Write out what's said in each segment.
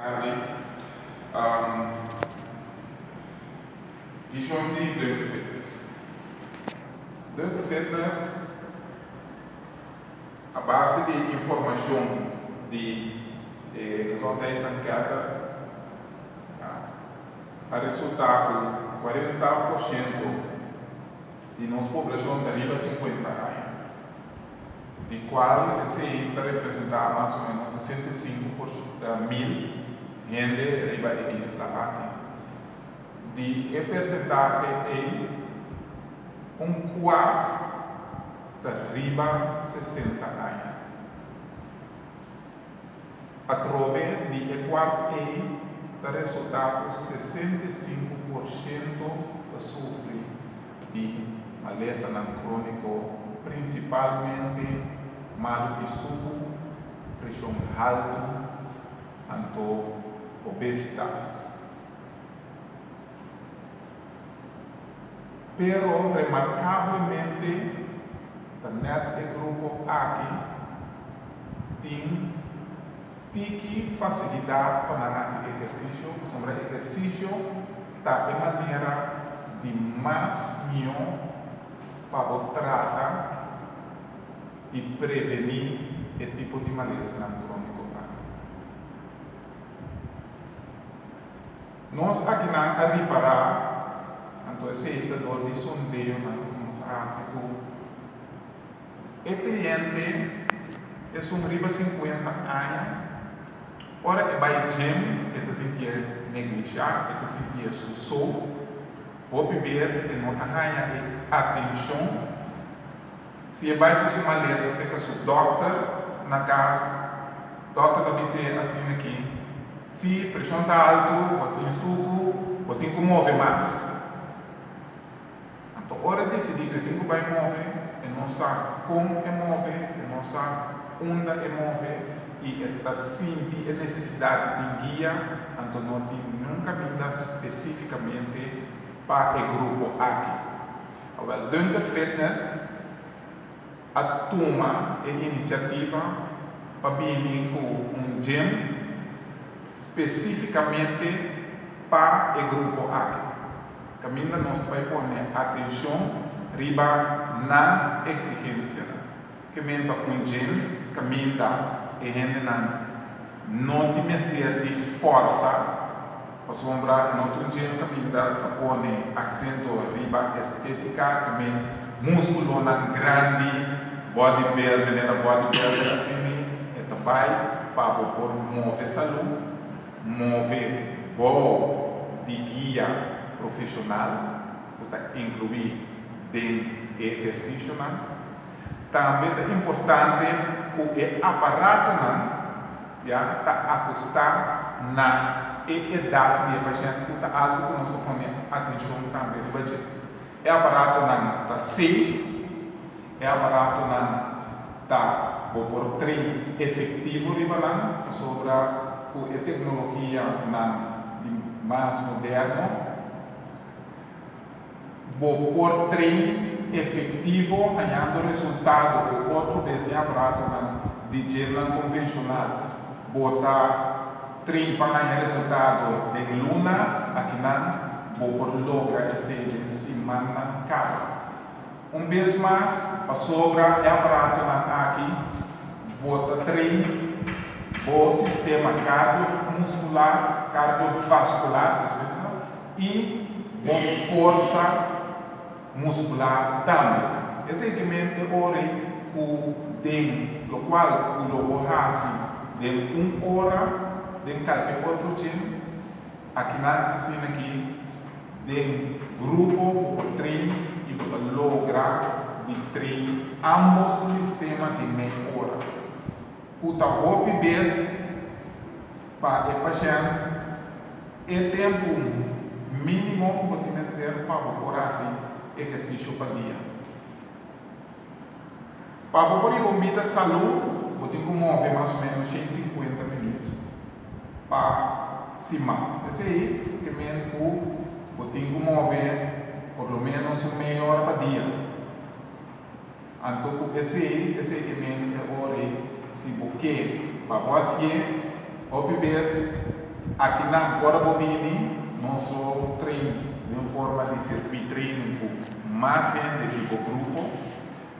Tardi. Vision di Dunker Fitness. Dunker Fitness a base di informacion di e gezondheidsenquête a resulta cu 40% di nos poblacion ta riba 50 aña. Di cual esey ta representa mas o menos 65 mil hende riba e isla aki. Di e percentahe ey, un cuart ta riba 60 aña. Atrobe di e cuart ey ta resulta cu 65% ta sufri di malesanan króniko, prinsipalmente malu di suku, preshon haltu anto obesitas. Pero remarkablemente ta nèt e grupo aki tin tiki fasilidat pa nan hasi ehersisio, pasobra ehersisio ta e manera di mas mihó pa bo trata i prevení e tipo di malesanan króniko aki. Nos akinan a ripará, anto esei ta dor di sondeonan ku nos a hasi ku E kliente esun riba 50 aña, ora e bai gym e ta sintié neglishá, e ta sintié su so, hopi bes e no ta haña e atenshon. Si e bai ku su malesa serka su dòkter na kas, dòkter ta bis'é asina ki, Si preshon ta altu, bo tin suku, bo tin ku move mas. Anto ora e disidí ku e tin ku bai move, e no sa kon e move, e no sa unda e move i e ta sinti e nesesidat di tin guia, anto no tin niun kaminda spesífikamente pa e grupo aki. Awèl, Dunker Fitness a tuma e inisiativa pa bini ku un gym spesífikamente pa e grupo aki. Kaminda nos ta bai pone atenshon riba nan eksigensianan. Ke men ta un djen kaminda e hendenan no tin mester di fòrsa, pasobra e no ta un djen kaminda ta pone aksento riba estetika, ke men muskulonan grandi, bodybuild, manera bodybuilder asina, e ta bai pa bo por move salú. Move bou di guia profesional ku ta inkluí den e ehersisionan. Tambe ta importante ku e aparatonan ya ta ahustá na e edat di e pashènt ku ta algu ku nos ta pone atenshon tambe riba dje. E aparatonan ta safe, e aparatonan ta bo por train efectivo riba nan pasobra cu e tecnologia nan di mas moderno bo por train efectivo hañando resultado cu otro bes e aparatonan di gymnan convencional bo ta train pa haña resultado den lunas akinan bo por logra esey den simannan caba. Un bes mas, pasobra e aparatonan aki bo ta train bo sistema cardio-muscular, cardiovascular, dispensa, y bo forsa muscular tambe. Esey ke men e ora ei cu den locual cu lo bo haci den un ora den calke otro gym, Akinan asina ki den grupo bo por train y bo ta logra di train ambos sistema den mei ora. Cu ta hopi bes pa e pashent e tempo minimo cu bo tin mester pa bo por haci ehercicio pa dia. Pa bo por riba un bida salú, bo tin ku move mas o ménos 150 minüt pa siman. Esei ke men ku bo tin ku move por lo ménos un mei ora pa dia. Anto ku esei, esei ke men e ora ei si bo ke pa bo hasié, hopi bes. Akinan ora bo bini nos lo train den un forma di circuit training ku mas hende di bo grupo.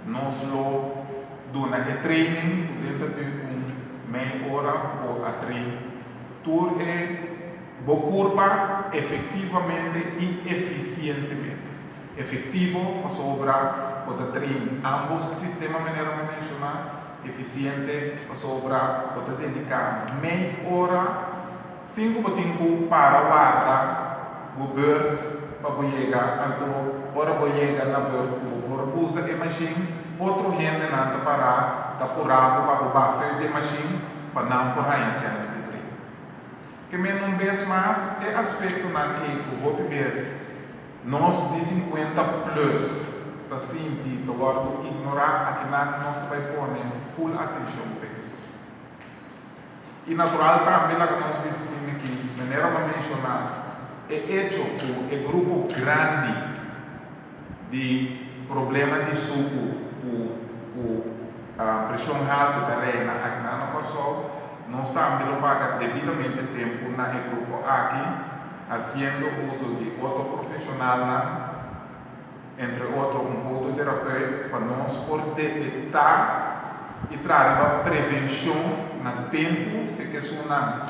Nos lo duna e training ku denter di un mei ora bo a train tur e bo kurpa efectivamente i eficientemente. Efectivo pasobra bo ta train ambos sistema manera mi a menciona. Eficiente pasobra bo ta dedica mei ora sin cu bo tin cu para warda bo beurt pa bo yega, anto ora bo yega na beurt cu bo por usa e machine, otro hendenan ta para ta pura bo pa bo baha uit e machine pa nan por haña chens di train. Ke men un bes mas e aspectonan ey cu hopi bes Nos di sinkuenta plus ta sinti ta wòrdu ignorá, akinan nos ta bai pone full atenshon p'e. I natural tambe laga nos bisa sinti ki, manera bo a menshoná, e echo ku e grupo grandi di problema di suku ku ku preshon haltu ta reina akinan na Kòrsou, nos tambe lo paga debidamente tempu na e grupo aki. Hasiendo uso di otro profesionalnan, entre otro un podoterapeut, pa nos por detektá i traha riba prevenshon na tempu si ke esunnan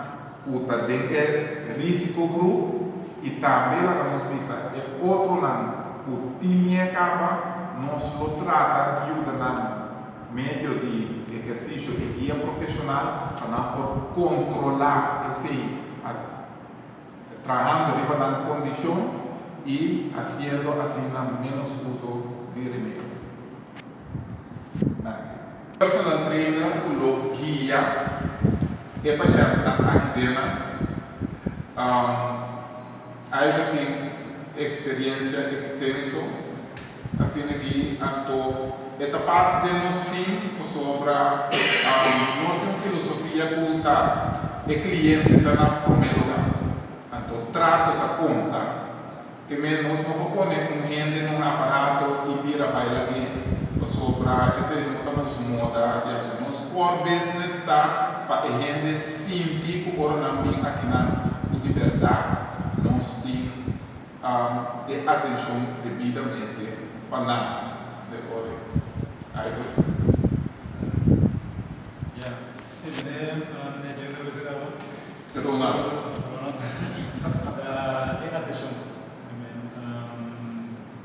ku ta den e risikogroep i tambe laga nos bisa e otronan ku tin mie kaba, nos lo trata di yuda nan medio di ehersisio i guia profesional pa nan por kontrolá esei. Trahando riba nan kondishon i hasiendo asina ménos uso di remedi. Danki. Personal trainer ku lo guia e pashèntnan aki den nan. Ivan tin eksperiensia ekstenso asina ki anto e ta pas den nos team pasobra nos tin un filosofia ku ta e kliente ta na promé lugá anto trato ta konta te men nos no por pone un hende na un aparato i bira bai lag'é pasobra esei no ta nos moda di hasi. Nos core business ta pa e hende sinti ku ora nan bin akinan ku di bèrdat nos tin e atencion debidamente pa nan de ore. Iver. Ja, sí, meneer, meneer Jeffrey bisa caba. Ronald. Ronald. E atencion.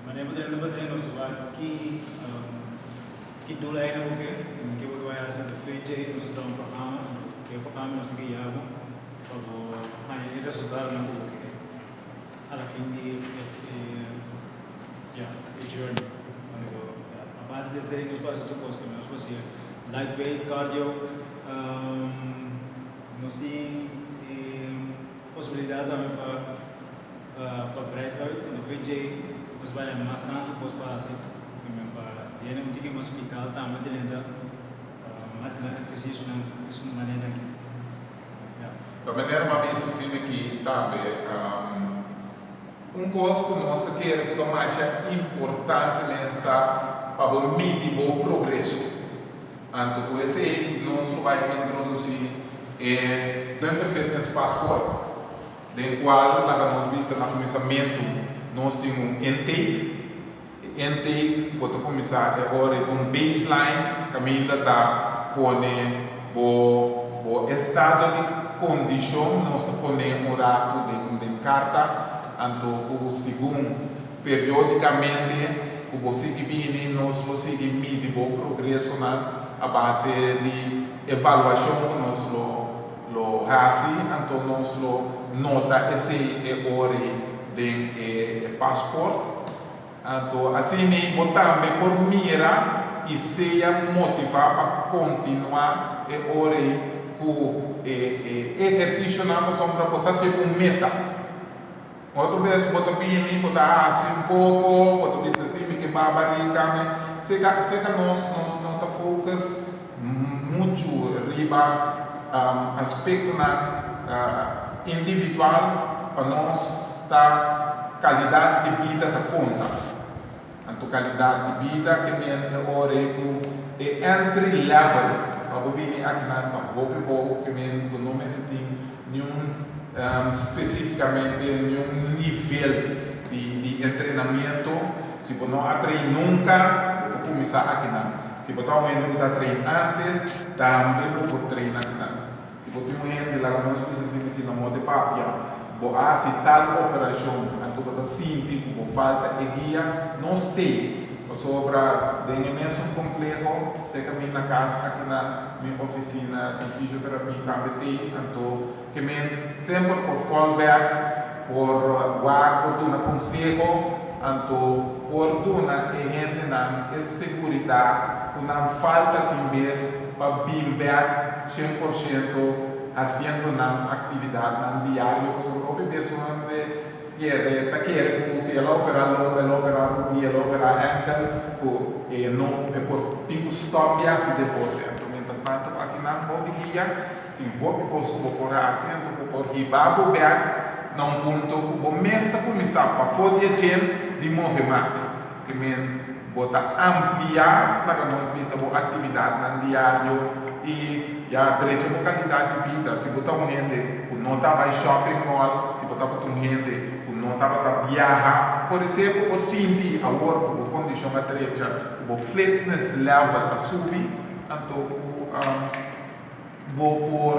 Manera bo ta den nos ta wak ki ki doel eigenlijk bo ke en ke bo ta bai hasi. Anto fe dje nos ta traha un programa, anto ke programa nos ta guia bo pa bo haña e resultadonan ku bo ke. A la fin di e ya e journey. Anto ya a base di esei nos por hasi tur kos nos por hasi light weight cardio nos tin e posibilidad tambe pa pa breid uit anto VJ nos bai haña mas tantu kos pa hasi pa hende un tiki mas vital tambe drenta hasi nan ehercicionan esun manera aki. Ta manera m'a bisa asina aki tambe, un kos ku nos ta kere ku ta masha importante mes ta pa bo midi bo progreso. Anto ku esei nos lo bai introdusí e Dunker Fitness Passport, den kual laga nos bisa na kuminsamentu nos tin un intake. E intake bo ta kuminsá e ora i ta un baseline kaminda ta pone bo bo estado di kondishon, nos ta pone un ratu den den karta, anto ku segun periodikamente ku bo sigui bini nos lo sigui midi bo progresonan a base di evaluashon ku nos lo lo hasi, anto nos lo nota esei e ora den e pasport. Anto asina bo tambe por mira i sea motivá pa kontinuá e ora ei ku e ehersisionan pasobra bo ta hasi un meta. Otro bes bo ta bini, bo ta hasi un poko, bo ta bisa si mi ke baba rica, mi seka seka nos nos no ta focus muchu riba aspektonan individual pa nos ta kalidat di bida ta konta. Anto kalidat di bida ke men e ora ei ku e entry level pa bo bini akinan ta hopi bou ke men bo no mester tin niun. Spesífikamente niun nivel di entrenamentu. Si bo no a train nunka, bo por kuminsá akinan. Si bo ta un hende ku ta train ántes, tambe bo por train akinan. Si bo tin un hende, laga nos bisa si mi tin na moda di papia, bo a hasi tal operashon, anto bo ta sinti ku bo falta e guia, no stay. Pasobra den e mesun kompleho, serka mi na kas akinan, mi ofisina di fisioterapia tambe t'ei, anto. Ke men semper por fall back, por wak, por duna konseho, anto por duna e hendenan e seguridat ku nan falta tin bes pa bin bek 100% hasiendo nan aktividatnan diario, pasobra hopi bes un hende kere ta kere ku si el a operá lomba, el a operá rudia, el a operá ènkel, ku e no e por tin ku stòp di hasi deporte. Anto mientras tanto akinan hopi dia. Tin hopi kos ku bo por hasi, anto bo por hiba bo bèk na un punto ku bo mes ta kuminsá pafó di e gym di move mas. Ke men bo ta ampliá, laga nos bisa, bo aktividatnan diario i ya drecha bo kalidat di bida. Si bo ta un hende ku no ta bai shopping mall, si bo tabata un hende ku no tabata biaha, por esei bo por sinti awor ku bo kondishon a drecha, ku bo fitness level a subi, anto ku. Bo por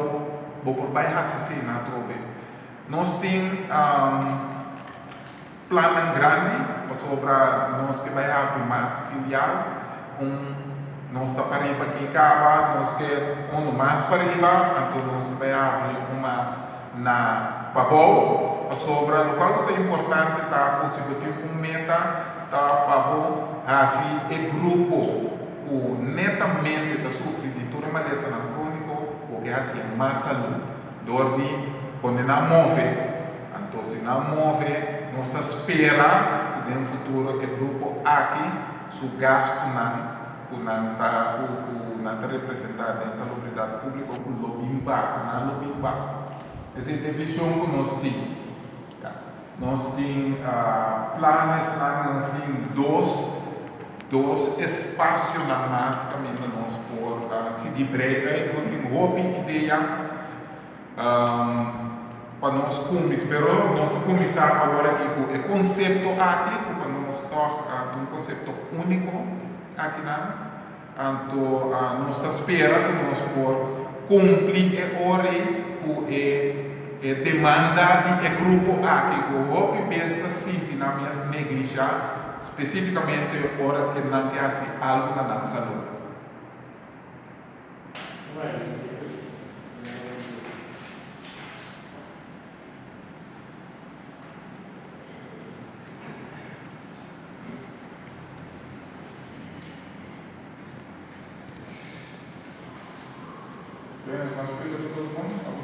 bo por bai hasi asina atrobe. Nos tin plannan grandi pasobra nos ke bai habri mas filial. Un nos ta pariba aki kaba, nos ke unu mas pariba, anto nos ke bai habri un mas na pabou. Pasobra lokual ku ta importante ta ku si bo tin un meta ta pa bo hasi e grupo. Ku netamente ta sufri di tur e malesanan króniko, bo ke hasié mas salú dor di pone nan move. Anto si nan move, nos ta spera ku den futuro e grupo aki su gastunan ku nan ta ku ku nan ta representá den salubridat públiko ku lo bin ba, ku nan lo bin ba. Esei ta e vishon ku nos tin. Ya. Nos tin planesnan, nos tin dos dos espasionan mas kaminda nos por sigui brei ei. Nos tin hopi idea pa nos kuminsá, pero nos ta kuminsá awor aki ku e konsepto aki ku pa nos tòg ta un konsepto úniko akinan. Anto nos ta spera ku nos por kumpli e ora ei ku e demanda di e grupo aki ku hopi bes ta sinti nan mes neglishá, spesífikamente ora ke nan ke hasi algu na nan salú. Bueno, mas preguntas?